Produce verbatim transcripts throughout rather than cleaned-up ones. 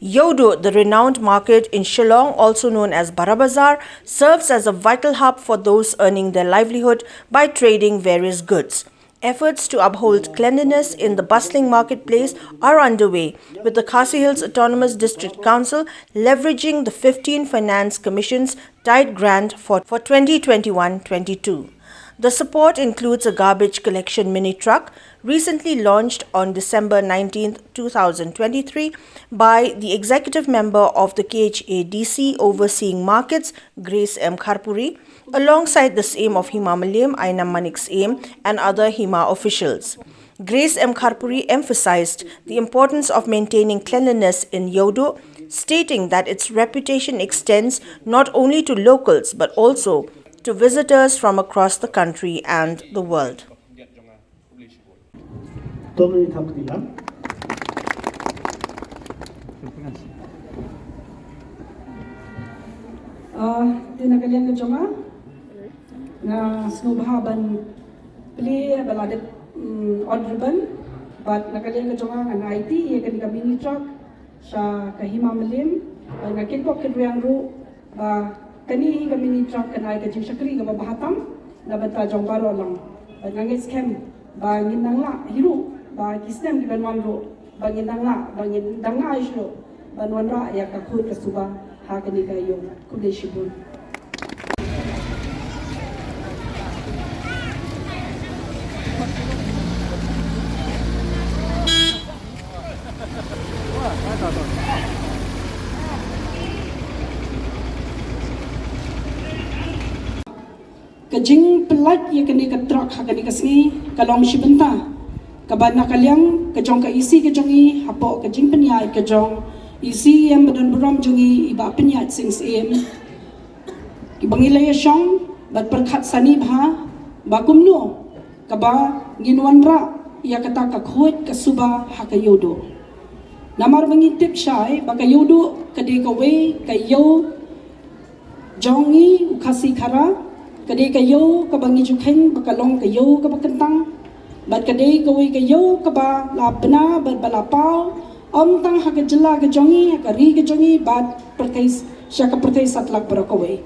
Yodo, the renowned market in Shillong, also known as Barabazar, serves as a vital hub for those earning their livelihood by trading various goods. Efforts to uphold cleanliness in the bustling marketplace are underway, with the Khasi Hills Autonomous District Council leveraging the fifteen Finance Commission's TIDE grant for, for twenty twenty-one twenty-two. The support includes a garbage collection mini truck, recently launched on December nineteenth, two thousand twenty-three, by the executive member of the K H A D C overseeing markets, Grace M Kharpuri, alongside the Syiem of Hima Mylliem, Ainam Manik Syiem, and other Hima officials. Grace M Kharpuri emphasized the importance of maintaining cleanliness in Yodo, stating that its reputation extends not only to locals but also to visitors from across the country and the world. Ah, te na ka liang ka jong nga, nga sngewbha ban plie ba la dep, mm, ot ribbon. Bad na ka liang ka jong nga, ngan aiti ïa kane ka mini truck sha ka Hima Mylliem. Bad nga kitbok kitrwiang ruh ba kane hi ka mini truck kan ai ka jingshakri kaba bha tam na bynta jong baroh lang. Bad nga ngeit skhem ba ngin nang lah hi ruh, ba ki snem kiban wan ruh ba ngin nang lah, ba ngin dang nang ai shuh ban wanrah ïa ka khuid ka suba ha kane ka ïew. Khublei shibun. Ka jingpynlait ïa kane ka truck ha kane ka sngi ka long shi bynta, kaba na ka liang ka jong ka E C ka jong i, hapoh ka jingpynïaid ka jong i Syiem ba don burom jong i, i Bah Pynïaid Sing Syiem, kiba ngi la ïashong bad pyrkhat sani bha ba kumno kaba ngin wanrah ïa kata ka khuid ka suba ha ka Ïewduh. Namar ba ngi tip shai ba ka Ïewduh ka dei kawei ka ïew jong ngi u Khasi Khara, ka dei ka ïew kaba ngi ju kheiñ ba ka long ka ïew kaba kyntang, bad ka dei kawei ka ïew kaba la bna bad ba la paw, ym tang ha ka jylla ka jong ngi, ha ka ri ka jong ngi, bad pyrthei, sha ka pyrthei satlak baroh kawei.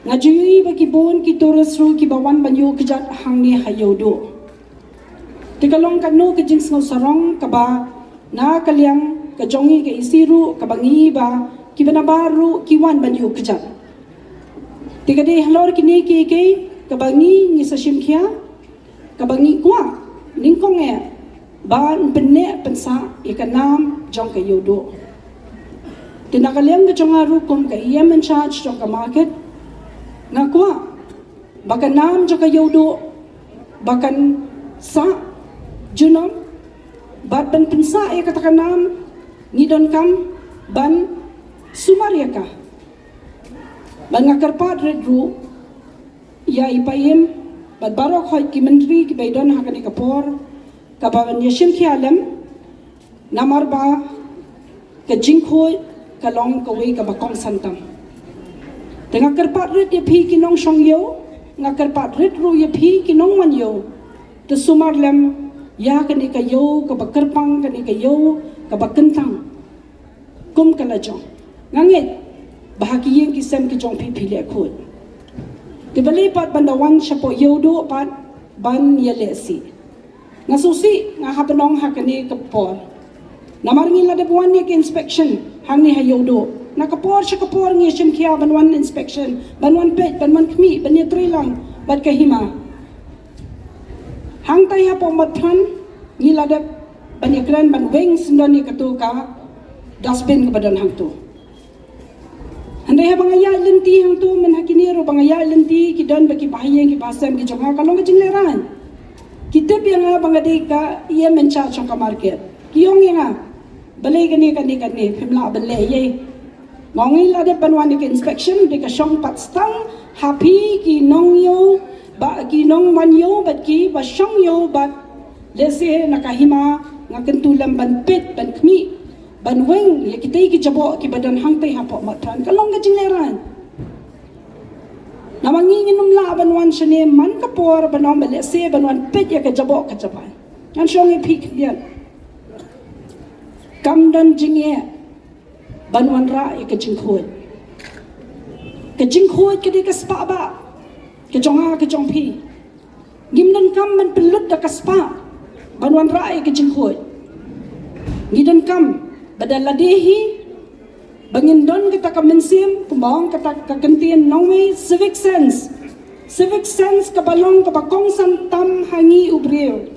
Nga ju ïohi ba ki bun ki tourist ruh kiba wan ban ïuh kjat hangne ha Ïewduh. Te ka long kano ka jingsngewsarong kaba na ka liang ka jong ngi ka E C ruh kaba ngi ba kiba nabar ruh ki wan ban ïuh kjat. Te ka dei halor kine kiei kiei kaba ngi ngi sa shim khia, kaba ngi kwah nyngkong eh ban pynneh pynsah ïa ka nam jong ka Ïewduh. Te na ka liang ka jong nga ruh kum ka E M in charge jong ka market, nga kwah ba ka nam jong ka Ïewduh ba kan sah junom, bad ban pynsah ïa kata ka nam ngi donkam ban sumar ïa ka. Bad nga kyrpad rit ruh ïa i Paiem bad baroh khoit ki myntri kiba i don ha kane ka por, kaba ban ïashim khia lem, namar ba ka jingkhuid ka long kawei kaba kongsan tam. Te nga kyrpad rit ïa phi ki nongshong ïew, nga kyrpad rit ruh ïa phi ki nongwan ïew, te sumar lem ïa kane ka ïew kaba kyrpang, kane ka ïew kaba kyntang kum ka la jong. Nga ngeit ba ha ki ïing ki sem ki jong phi phi leh khuid. Te balei pat ban da wan shapoh Ïewduh pat ban ïalehsih? Nga sngewsih, nga hap ban ong ha kane ka por, namar ngi la dep wan ïa ka inspection hangne ha Ïewduh. Na ka por sha ka por ngi shim khia ban wan inspection, ban wan peit, ban wan khmih, ban ïatreilang bad ka hima. Hangtai hapoh Motphran ngi la dep ban ïakren ban weng syndon ïa kato ka dustbin kaba don hangto. Hynrei haba nga ïaid lynti hangto, mynta ha kine ruh ba nga ïaid lynti, ki don ba ki bahaïing ki bahasem ki jong nga, ka long ka jinglehrain. Ki tip ïa nga ba nga dei ka E M in charge jong ka market. Ki ong ïa nga, balei kane kane kane, phim lah ban leh ei ei. Nga ong ngi la dep ban wan ïa ka inspection, dei ka shong pat tang ha phi ki nongïew, ba ki nongwan ïew bad kiba shong ïew bad lehse na ka hima, nga kyntu lem ban peit ban khmih ban weng ïa kitei ki jaboh kiba don hangtei hapoh Motphran. Ka long ka jinglehrain. Namar ngi ngin ym lah ban wan shane man ka por ban ong ba lehse ban wan peit ïa ka jaboh ka jabai. Ngan shong ïa phi khyndiat. Kam don jingeh ban wanrah ïa ka jingkhuid. Ka jingkhuid ka dei ka spah bah ka jong nga ka jong phi. Ngim donkam ban pynlut da ka spah ban wanrah ïa ka jingkhuid. Ngi donkam ba da lade hi ba ngin don kata ka mynsiem, kumba ong kata ka kyntien nongwei, civic sense. Civic sense kaba long kaba kongsan tam ha ngi u briew.